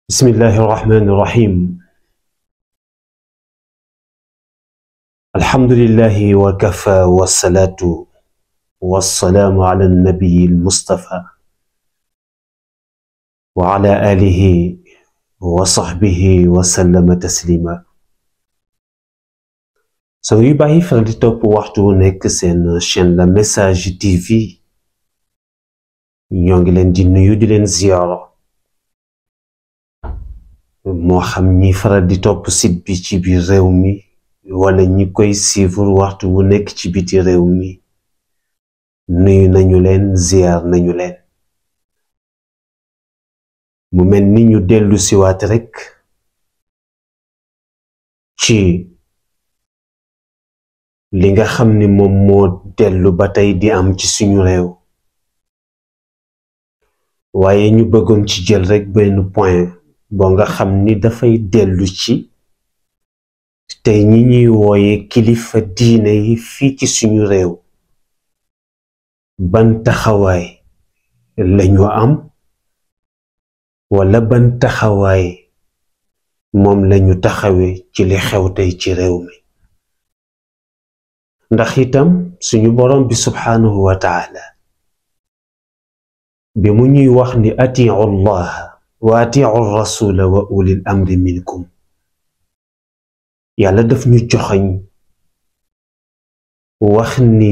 بسم الله الرحمن الرحيم. الحمد لله وكفى والصلاة والسلام على النبي المصطفى وعلى آله وصحبه وسلم تسليما. soo yu bàyyi faral di topp waxtu wu nekk seen chaîne La Message TV ñoo ngi leen di nuyu di leen ziyaara moo xam ñi faral di topp site bi ci biir réew mi wala ñi koy suivre waxtu wu nekk ci biti réew mi nuyu nañu leen ziyaar nañu leen. mu mel ni ñu dellu siwaat rekk ci li nga xam ni moom moo dellu ba tey di am ci suñu réew, waaye ñu bëggoon ci jël rekk benn point boo nga xam ni dafay dellu ci tey ñi ñuy wooye kilifa diine yi fii ci suñu réew ban taxawaay lañu am wala ban taxawaay moom lañu taxawe ci li xew tey ci réew mi. ndax itam suñu borom bi subhaanahu wa taala bi mu ñuy wax ni atiu llaha wa atiu rasula wa ulil amri minkum, yàlla daf ñu joxañ wax ni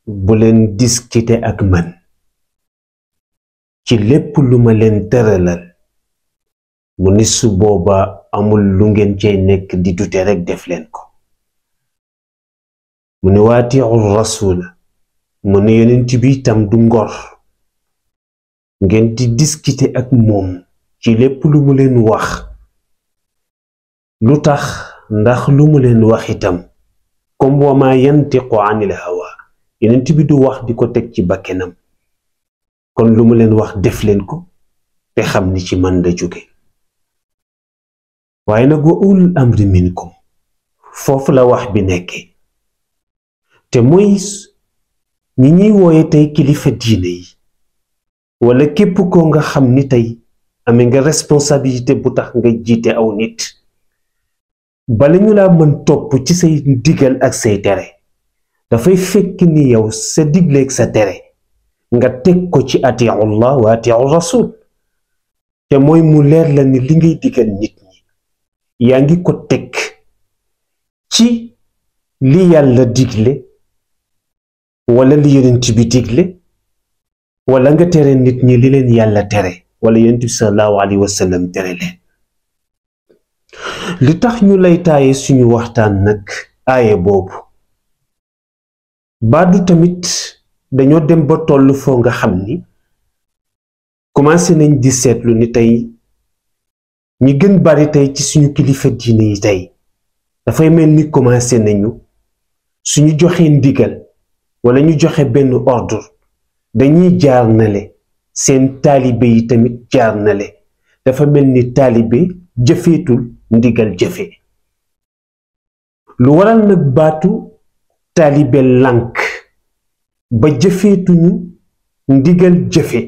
bu leen discuter ak man ci lépp lu ma leen tëralal, mu ni su booba amul lu ngeen cey nekk di dute rekk def leen ko. mu ne waatiu rasula, mu ne yonent bi itam du ngor ngeen di discuter ak moom ci lépp lu mu leen wax. lu tax? ndax lu mu leen wax itam comme wa ma yantiqu anil hawa, yonent bi du wax di ko teg ci bakkenam, kon lu mu leen wax def leen ko te xam ni ci man la jóge. waaye nag wa ulul amri minkum, foofu la wax bi nekke, te mooy ñi ñuy wooye tey kilifa diine yi wala képp ko nga xam ni tey amee nga responsabilité bu tax nga jiite aw nit, bala ñu laa mën topp ci say digal ak say tere dafay fekk ni yow sa digleeg sa tere nga teg ko ci atiu llah wa atiu rasul, te mooy mu leer la ni li ngay digal nit ñi yaa ngi ko teg ci li yàlla digle wala li yonent bi digle, wala nga tere nit ñi li leen yàlla tere wala yonent bi sallallahu alayhi wa sallam tere leen. li tax ñu lay taaye suñu waxtaan nag aaye boobu baadu tamit dañoo dem ba toll foo nga xam ni commencé nañ di seetlu ni tey ñi gën bari tey ci suñu kilifa diine yi tey dafay mel ni commencé nañu suñu joxe ndigal wala ñu joxe benn ordre dañuy jaar nale, seen taalibe yi tamit jaar nale. dafa mel ni taalibe jëfeetul ndigal jëfe. lu waral nag baatu taalibe lànk ba jëfeetuñu ndigal jëfe,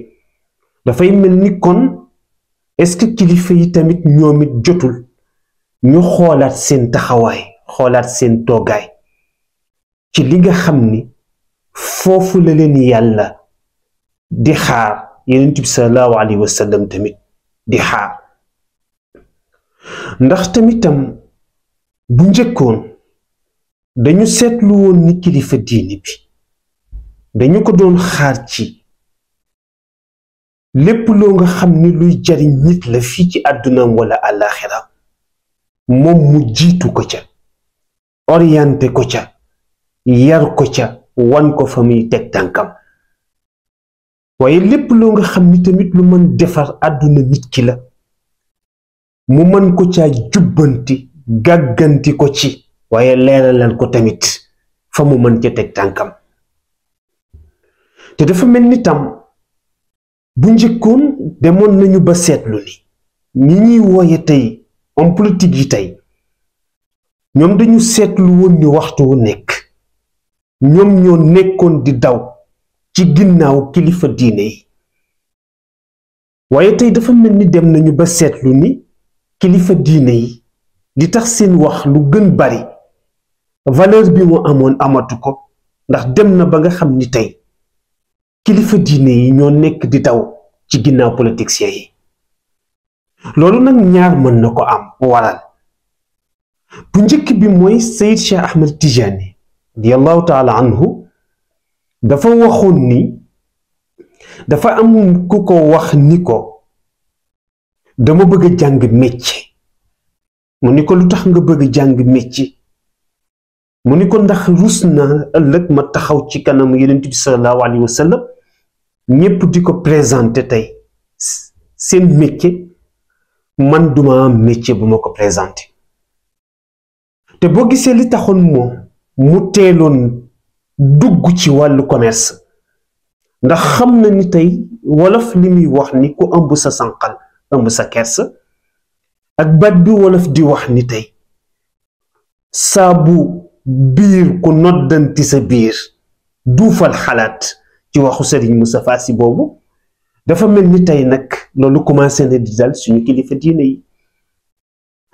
dafay mel ni kon est-ce que kilifa yi tamit ñoom it jotul ñu xoolaat seen taxawaay, xoolaat seen toogaay ci li nga xam ni foofu la leen yàlla di xaar, yonent bi sallallahu alayhi wa sallam tamit di xaar. ndax tamitam bu njëkkoon dañu seetlu woon ni kilifa diini bi dañu ko doon xaar ci lépp loo nga xam ni luy jariñ nit la fii ci àddunaam wala àllaaxira moom mu jiitu ko ca, orienté ko ca, yar ko ca, wan ko fa muy teg tànkam. waaye lépp loo nga xam ni tamit lu mën defar àdduna nit ki la mu mën ko caa jubbanti gàgganti ko ci, waaye leeralal ko tamit fa mu mën ca teg tànkam. te dafa mel ni tam bu njëkkoon demoon nañu ba seetlu ni ñi ñuy wooye tey homme politique yi tey ñoom dañu seetlu woon ni waxtu wu nekk ñoom ñoo nekkoon di daw ci ginnaaw kilifa diine yi. waaye tey dafa mel ni dem nañu ba seetlu ni kilifa diine yi di tax seen wax lu gën bari valeur bi mu amoon amatu ko, ndax dem na ba nga xam ni tey kilifa diine yi ñoo nekk di daw ci ginnaaw politiciens yi. loolu nag ñaar mën na ko am waral. bu njëkk bi mooy Seyd Cheikh Ahmed Tijani radiyallahu taala anhu dafa waxoon ni dafa am ku ko wax ni ko dama bëgg a jàng métier. mu ni ko lu tax nga bëgg jàng métier? mu ni ko ndax rus na ëllëg ma taxaw ci kanam Yonent bi sallallahu alayhi wa sallam ñépp di ko présenté tey seen métier, man duma am métier bu ma ko présenté. te boo gisee li taxoon moom mu teeloon dugg ci wàllu commerce, ndax xam na ni tey wolof li muy wax ni ku ëmb sa sànqal ëmb sa kersa, ak baat bi wolof di wax ni tey saabu biir ku noddanti sa biir duufal xalaat, ci waxu Serigne Moustapha Sy boobu. dafa mel ni tey nag loolu commencé na di dal suñu kilifa diine yi,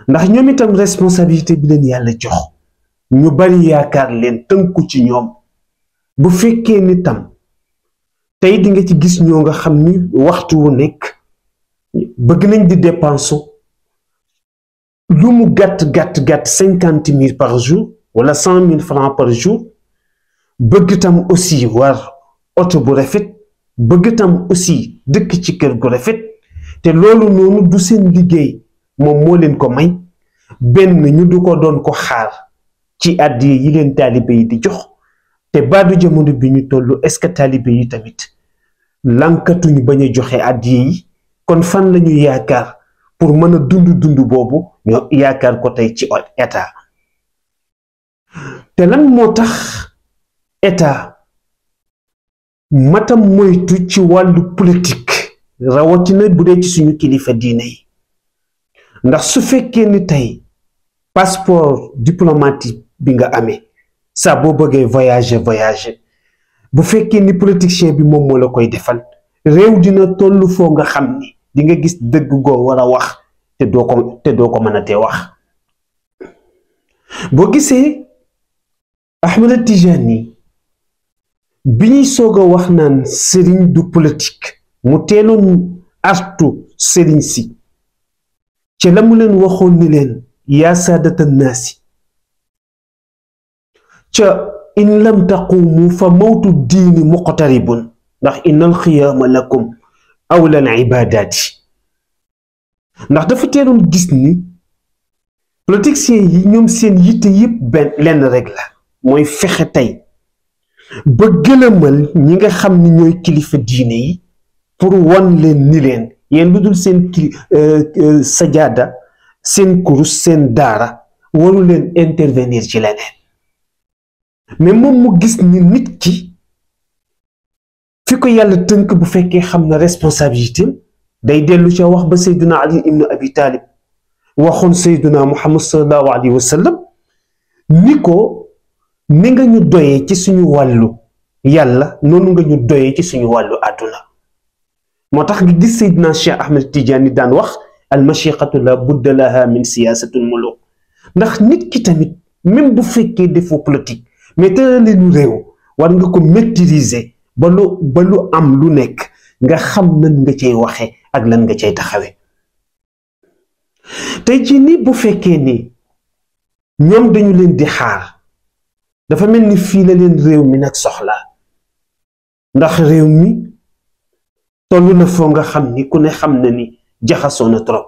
ndax ñoom itam responsabilité bi leen yàlla jox ñu bari yaakaar leen tënku ci ñoom. bu fekkee ni tam tey di nga ci gis ñoo nga xam ni waxtu wu nekk bëgg nañ di dépenser lu mu gàtt 50 000 par jour wala 100 000 francs par jour, bëgg tam aussi war oto bu rafet, bëgg tam aussi dëkk ci kër gu rafet. te loolu noonu du seen liggéey, moom moo leen ko may. benn ñu du ko doon ko xaar ci àddiya yi leen taalibe yi di jox, te baadu jamono bi ñu toll est-ce que taalibe yi tamit lankatuñu bañ a joxe àddiya yi? kon fan la ñu yaakaar pour mën a dund boobu? ñoo yaakaar ko tey ci état. te lan moo tax état matam moytu ci wàllu politique, rawatina bu dee ci suñu kilifa diine yi? ndax su fekkee ni tey passeport diplomatique bi nga amee, saa boo bëggee voyager, bu fekkee ni politicien bi moom moo la koy defal, réew dina toll foo nga xam ni di nga gis dëgg goo war a wax te doo ko mën a tee wax. boo gisee Ahmed Tijani bi ñuy soog a wax naan sëriñ du politique, mu teeloon artu sëriñ si ci la mu leen waxoon ni leen yaa saadata naasi ca in lam taqumu fa mawtu diini muqtaribun, ndax innal xiyaama lakum awla al ibadaati. ndax dafa teeloon gis ni politiciens yi ñoom seen yitte yëpp lenn rek la, mooy fexe tey ba gëlëmal ñi nga xam ni ñooy kilifa diine yi pour wan leen ni leen yéen lu dul seen sajaada, seen kurus, seen daara waru leen intervenir ci leneen. mais moom mu gis ni nit ki fi ko yàlla tënk, bu fekkee xam na responsabilité day dellu ca wax ba Seydina Ali ibn Abi Talib waxoon Seydina Muhammad sallallahu alayhi wa sallam ni ko ni nga ñu doyee ci suñu wàllu yàlla noonu nga ñu doyee ci suñu wàllu àdduna. moo tax nga gis Seydina Cheikh Ahmed Tidiane daan wax al mashiqatu la budda laha min siyasatul muluk, ndax nit ki tamit même bu fekkee defoo politique mais tëralinu réew war nga ko maîtriser ba lu am lu nekk nga xam nan nga cay waxe ak lan nga cay taxawe. tey jii ni bu fekkee ni ñoom dañu leen di xaar, dafa mel ni fii la leen réew mi nag soxla, ndax réew mi tollu na foo nga xam ni ku ne xam na ni jaxasoo na trop.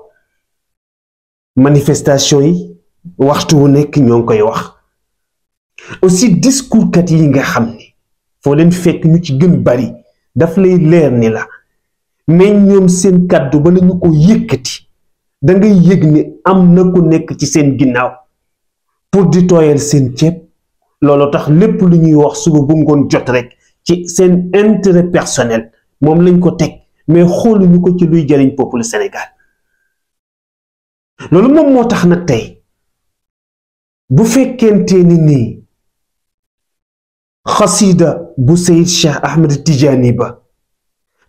manifestation yi waxtu wu nekk ñoo ngi koy wax. aussi discours kat yi nga xam ni foo leen fekk ñu ci gën bari daf lay leer ni la, mais ñoom seen kàddu ba la ñu ko yëkkati da ngay yëg ni am na ku nekk ci seen ginnaaw pour di tooyal seen ceeb. loolu tax lépp lu ñuy wax suba bu ngoon jot rek ci seen intérêt personnel moom lañ ko teg, mais xooluñu ko ci luy jëriñ peuple Sénégal. loolu moom moo tax nag tey bu fekkente ni nii xasida bu Seyd Cheikh Ahmed Tidiane ba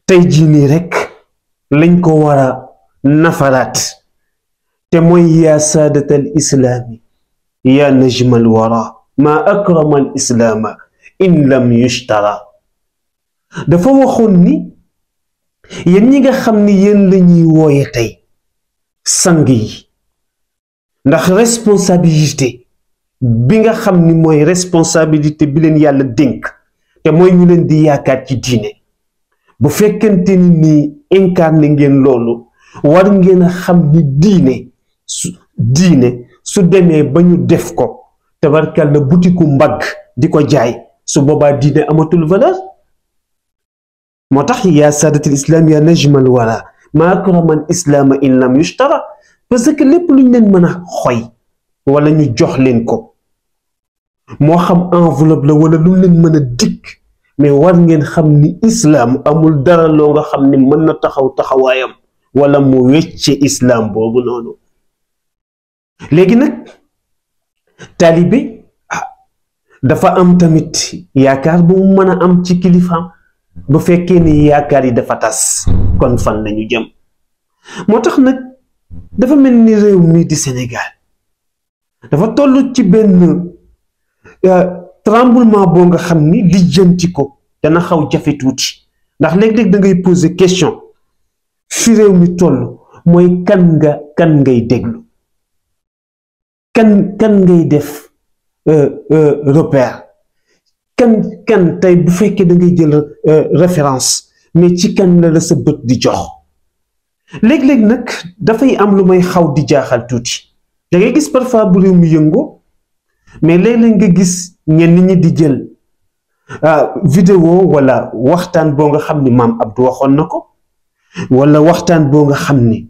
tey jii nii rek lañ ko war a nafaraat te mooy yaa saadat al islaami yaa najma al wara ma akrama al islaama in lam yushtara. dafa waxoon ni yéen ñi nga xam ni yéen la ñuy wooye tey sang yi, ndax responsabilité bi nga xam ni mooy responsabilité bi leen yàlla dénk te mooy ñu leen di yaakaar ci diine, bu fekkente ni incarné ngeen loolu war ngeen a xam ni diine su demee ba ñu def ko tabarkalla butiku mbagg di ko jaay, su boobaa diine amatul valeur. moo tax yaa saadatul islam yaa najmal wara ma akramal islaama in lam yushtara, parce que lépp luñ leen mën a xoy wala ñu jox leen ko, moo xam enveloppe la wala lu leen mën a dikk, mais war ngeen xam ni islam amul dara loo nga xam ni mën na taxaw taxawaayam wala mu wecce islam boobu noonu. léegi nag taalibe dafa am tamit yaakaar bu mu mën a am ci kilifaam. bu fekkee ni yaakaar yi dafa tas, kon fan lañu jëm. moo tax nag dafa mel ni réew mi di Sénégal dafa toll ci benn tremblement boo nga xam ni lijjanti ko dana xaw jafe tuuti, ndax léeg-léeg da ngay poser question fi réew mi toll mooy kan ngay déglu, kan ngay def repère, kan tey bu fekkee da ngay jël référence, mais ci kan la sa bët di jox. léeg-léeg nag dafay am lu may xaw di jaaxal tuuti, da ngay gis parfois bu réew mi yëngoo, mais léeg-léeg nga gis ñenn ñi di jël vidéo wala waxtaan boo nga xam ni maam Abdou waxoon na ko, wala waxtaan boo nga xam ni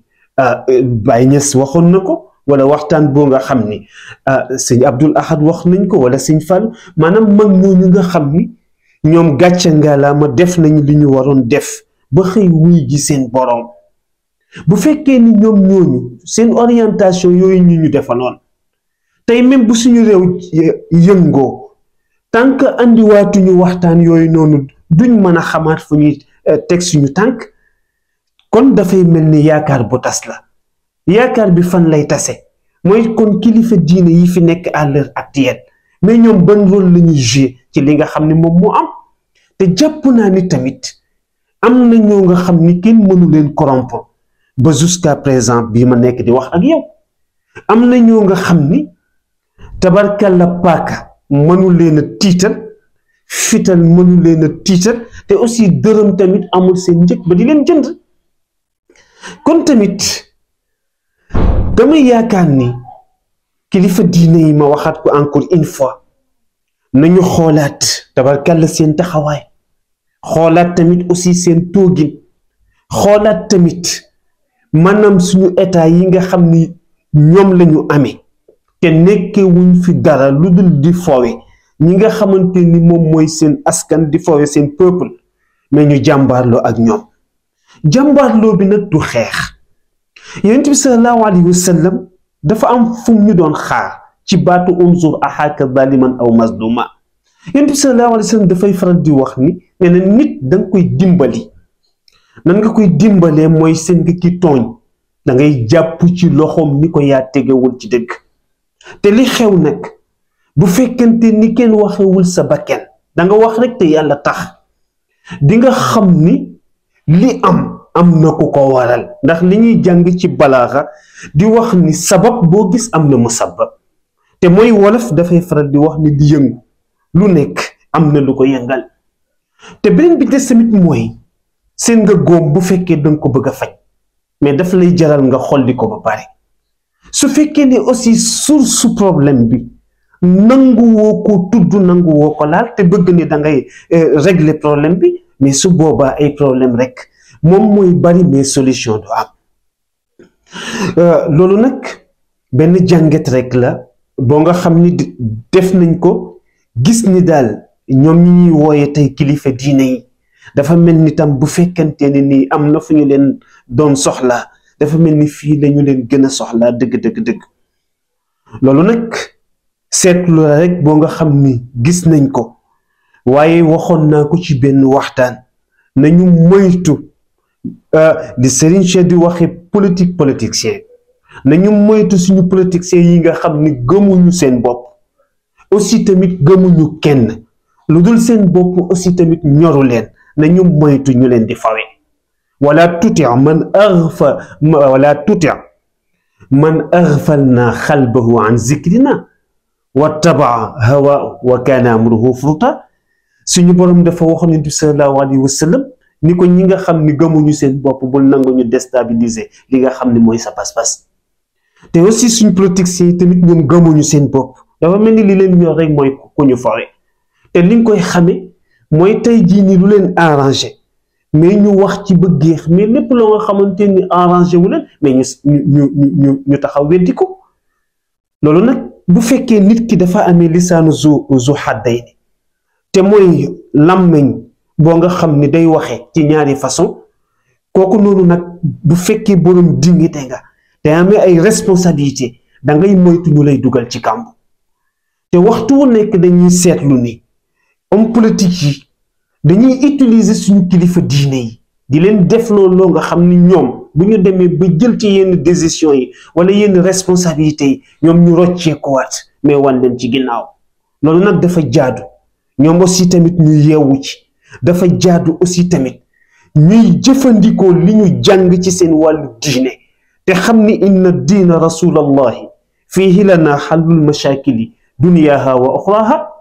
Baye Niass waxoon na ko, wala waxtaan boo nga xam ni sëñ Abdul Ahad wax nañ ko, wala sëñ Fall, maanaam mag ñooñu nga xam ni ñoom gàcce ngalaama def nañu li ñu waroon def ba xëy wuy ji seen borom. bu fekkee ni ñoom ñooñu seen orientation yooyu ñu defaloon, tey même bu suñu réew yëngoo, tant que andiwaatuñu waxtaan yooyu noonu duñ mën a xamaat fu ñuy teg suñu tànk. kon dafay mel ni yaakaar bu tas la. yaakaar bi fan lay tase mooy kon kilifa diine yi fi nekk à l'heure actuelle, mais ñoom ban rôle la ñuy jouer ci li nga xam ne moom moo am. te jàpp naa ni tamit am na ñoo nga xam ni kenn mënu leen corrompre ba jusqu'à présent bii ma nekk di wax ak yow. am na ñoo nga xam ni tabarkalla paaka mënu leen a tiital, fital mënu leen a tiital, te aussi dërëm tamit amul seen njëg ba di leen jënd. kon tamit damay yaakaar ni kilifa diine yi, ma waxaat ko encore une fois, nañu xoolaat tabarkalla seen taxawaay, xoolaat tamit aussi seen toogin, xoolaat tamit maanaam suñu état yi nga xam ni ñoom lañu amee te nekkee wuñ fi dara lu dul di fowe ñi nga xamante ni moom mooy seen askan, di fowe seen peuple, mais ñu jàmbaarloo ak ñoom. jàmbaarloo bi nag du xeex. yonent bi sallallahu alayhi wa sallam dafa am fu ñu doon xaar ci baatu unzur axaaka zaliman aw mazluma. yonent bi sallallahu alayhi wa sallam dafay faral di wax ni nee na nit da nga koy dimbali. nan nga koy dimbalee mooy seen nga ki tooñ, da ngay jàpp ci loxoom ni ko yaa tegewul ci dëgg. te li xew nag bu fekkente ni kenn waxewul sa bakken, da nga wax rek te yàlla tax, di nga xam ni li am na ku ko waral. ndax li ñuy jàng ci balaaxa di wax ni sabab boo gis am na musabbab, te mooy wolof dafay faral di wax ni di yëngu lu nekk am na lu ko yëngal. te beneen bi des tamit mooy seen nga góom bu fekkee danga ko bëgg a faj, mais daf lay jaral nga xolli ko ba pare. su fekkee ne aussi source problème bi nangu woo ko tudd, nangu woo ko laal, te bëgg ni da ngay régler problème bi, mais su boobaa ay problème rek moom mooy bari, mais solution du am. loolu nag benn jàngat rek la boo nga xam ni def nañ ko, gis ni daal ñoom ñi ñuy wooye tey kilifa diine yi dafa mel ni tam bu fekkante ne nii am na fu ñu leen doon soxlaa, dafa mel ni fii lañu leen gën a soxlaa dëgg. loolu nag seetlu la rek boo nga xam ni gis nañ ko, waaye waxoon naa ko ci benn waxtaan, nañu moytu di Serigne Cheikh di waxe politicien nañu moytu suñu politiciens yi nga xam ni gëmuñu seen bopp aussi tamit gëmuñu kenn lu dul seen bopp aussi tamit ñoru leen nañu moytu ñu leen di fawe wala tuti man aghfalna xalbahu an zikrina wattabaa hawa wa kana amruhu furuta suñu borom dafa waxoon Yonent bi sallallahu alayhi wa sallam ni ko ñi nga xam ni gëmuñu seen bopp bul nangu ñu déstabiliser li nga xam ni mooy sa pas-pas te aussi suñu politiciens yi tamit ñoom gëmuñu seen bopp dafa mel ni li leen ñor rek mooy ku ñu fawe te li nga koy xamee mooy tey jii ni lu leen arrangé mais ñu wax ci ba géex mais lépp loo nga xamante ni arrangé wu leen mais ñu taxaw weddi ko loolu nag bu fekkee nit ki dafa amee lisaanu zu haddayni te mooy làmmiñ boo nga xam ni day waxe ci ñaari façon kooku noonu nag bu fekkee borom dignité nga te amee ay responsabilité da ngay moytu ñu lay dugal ci kàmb te waxtu wu nekk dañuy seetlu ni homme politique yi dañuy utiliser suñu kilifa diine yi di leen def loolu nga xam ni ñoom bu ñu demee ba jël ci yenn décision yi wala yenn responsabilité yi ñoom ñu rocceekuwaat mais wan leen ci ginnaaw loolu nag dafa jaadu ñoom aussi tamit ñu yeewu ci dafa jaadu aussi tamit ñuy jëfandikoo li ñu jàng ci seen wàllu diine te xam ni inna diina rasulallahi fiihi lana xallul mashakili dunyaha wa oxraha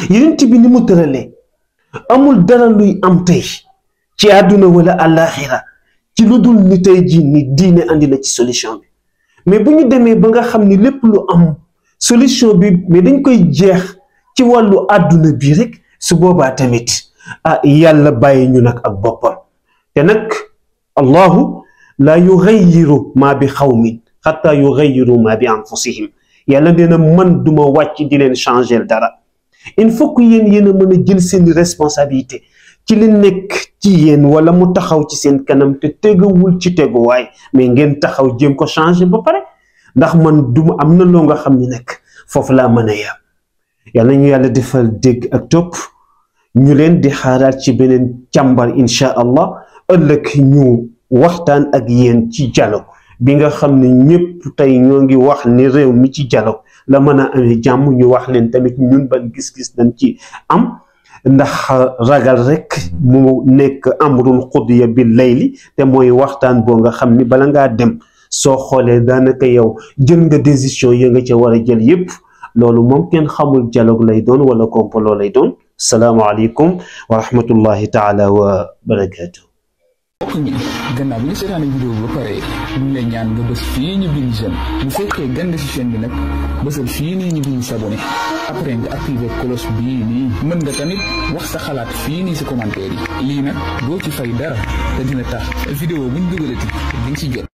Yonent bi ni mu tëralee amul dara luy am tey ci àdduna wala àllaaxira ci lu dul ni tey jii ni diine andi na ci solution bi mais bu ñu demee ba nga xam ni lépp lu am solution bi mais dañ koy jeex ci wàllu àdduna bi rek su boobaa tamit yàlla bàyyi ñu nag ak boppam te nag allahu la yughayyiru ma bi xawmin xatta yughayyiru ma bi anfusihim yàlla nee na man duma wàcc di leen changer dara il faut que yéen a mën a jël seen responsabilité ci li nekk ci yéen wala mu taxaw ci seen kanam te tegawul ci teguwaay mais ngeen taxaw jéem ko changer ba pare ndax man duma am na loo nga xam ni nag foofu laa mën a yam yàlla ñu yàlla defal dégg ak topp ñu leen di xaaraat ci beneen càmbar incha allah ëllëg ñu waxtaan ak yéen ci dialogue bi nga xam ne ñëpp tey ñoo ngi wax ni réew mi ci dialogue la mën a amee jàmm ñu wax leen tamit ñun ban gis-gis dañ ci am ndax ragal rek mu nekk amrun qudiya bil layli te mooy waxtaan boo nga xam ni bala ngaa dem soo xoolee daanaka yow jël nga décision ya nga ca war a jël yépp loolu moom kenn xamul dialogue lay doon wala complot lay doon salaamaaleykum wa rahmatullahi taala wa barakaatu. mbokk ñi gannaaw bi nga seetaane vidéo bi ba pare ñu ngi lay ñaan nga bës fii ñu bind j'aime bu fekkee gande ci chaîne bi nag bësal fii nii ñu bind s'abonné après nga activer cloche bii nii mën nga tamit wax sa xalaat fii nii si commentaire yi lii nag doo ci fay dara te dina tax vidéo buñ dugalati di nga ci jot.